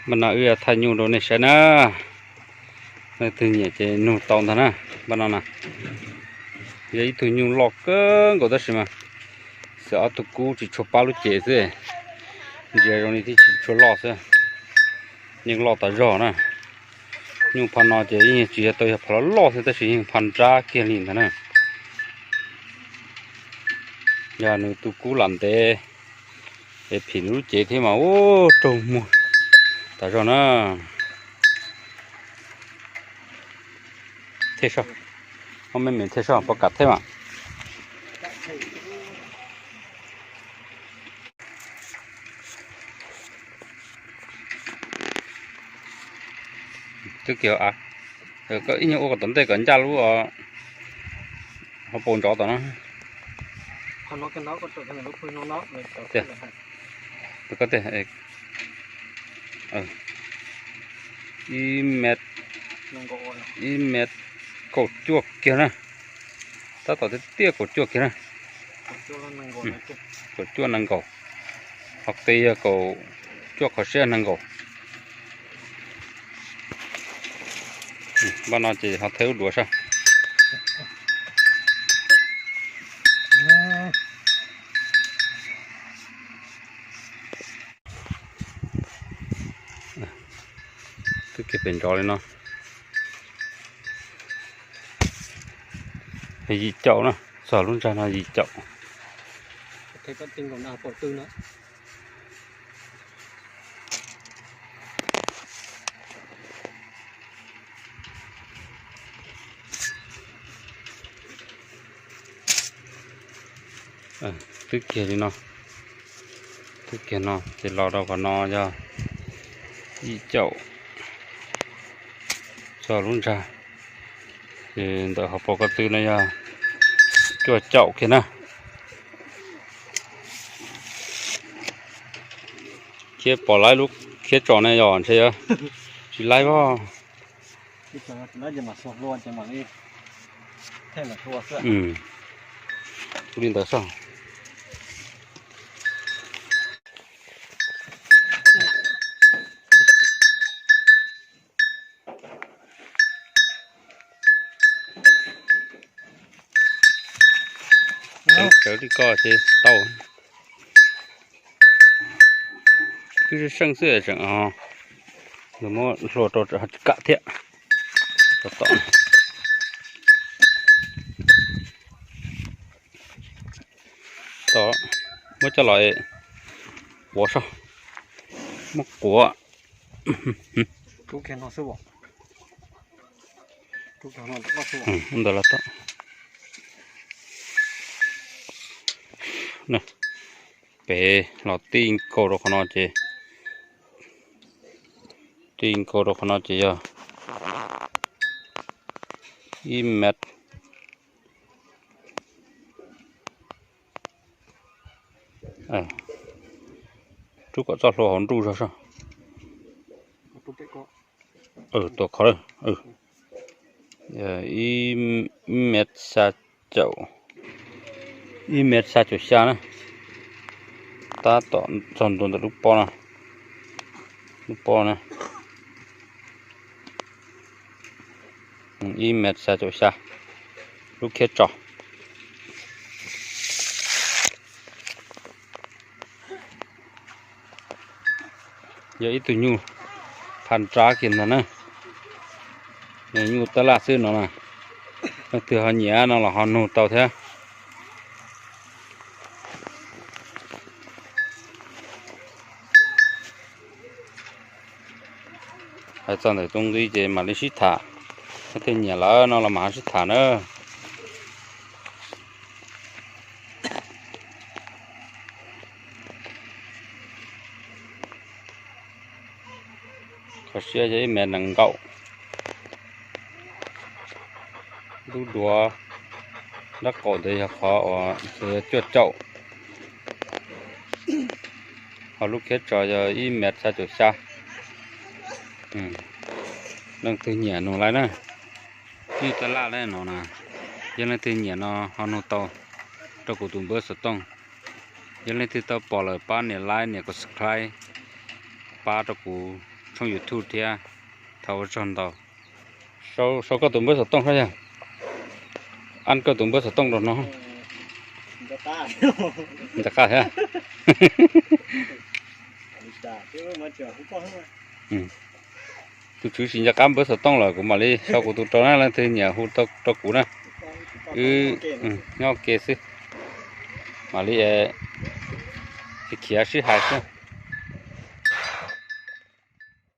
Npaj no wb yuav thaij nyuj rau nej saib na. Leej twg nyiam ces nug tau ntag na. Npaj no na, yog ib tug nyuj loj kawg nkaus tab sis mas xwm ob tug kub tsis tshua pab lub cev xwb. Ntsia zoo li thiaj tsis tshua loj xwb. Yeej loj tas zog na. Nyuj pha no ces yeej tsis yog tau yog pha loj loj xwb tab sis yeej pha nrab kiag li ntag na. Yog nws tus kub lam ntev es phim nws lub cev thiab mas ua raug muag tas zog na. Thiaj soj, ob me me thiaj soj pov kam thiab mas. Twb kiag, ib nyuag ua kom tom ntej kom ncaj lub hauv paus ntsov tom no. Ib mev, ib mev kaum cuaj kiag na. Tab tom tiaj tiaj kaum cuaj kiag na. Kaum cuaj nees nkaum, ho qi yog kaum cuaj qhov siab nees nkaum. Npaj no ces ho thaij ub duav saib. Twb kiag pem ntsov li no. Yim caum na, txog lub ntsag no yim caum. Twb kiag li no, twb kiag no ces los rau qhov no yog yim caum. Txog lub ntsag, ces ntawm hauv paus ko tw no yog cuaj caum kiag na. Khiav pom laib lub khiav tso ne yog ntshe yog tsis laib os. Ua li ntawd soj. Sawv li ko ces tau. Twb seej xwb tseem, nws muab hlua rau tsis kam thiab. Tom, tom, muab coj los quav soj, muab quav. Ntawd los tau. Pem los tij nkaus rau qhov no ces, tij nkaus rau qhov no ces yog ib mev. Rub kom txoj hlua hauv nruj zog soj. Tua qhov, ib mev xya caum, ib mev xya caum xya na. Tab tom txog ntua ntawm lub pob no, lub pob na. Ib mev xya caum xya, lub khiab tso. Yog ib tug nyuj pha nrab kiag ntag na. Nyuj tab laj xwb no na. Leej twg ho nyiam no los ho nug tau thiab. Hais txog ntawm tus nqi ces mam li sib tham. Leej twg nyiam lawm no los mam ho sib tham na. Qhov siab yog ib mev nees nkaum. Lub duav nraub qaum ntawd yog qhov uas cuaj caum. Ho lub khiab tso yog ib mev xya caum xya. Leej twg nyiam nug laij na. Nyuj tab laj li no na. Yog leej twg nyiam no ho nug tau rau kuv tus npawb xov tooj. Yog leej twg tau pom lawm pab nias like nias subscribe pab rau kuv YouTube thiab. Thaum ua tsaug ntau. Sau koj tus npawb xov tooj saib yog. An koj tus npawb xov tooj rau no. Ntxim qab thiab. Tus tswv tsis nco qab npawb xov tooj los kuv mam li sau kuv tus rau na, leej twg nyiam hu rau kuv na. Wb nyob ua ke xwb, mam li khiav sib hais xwb.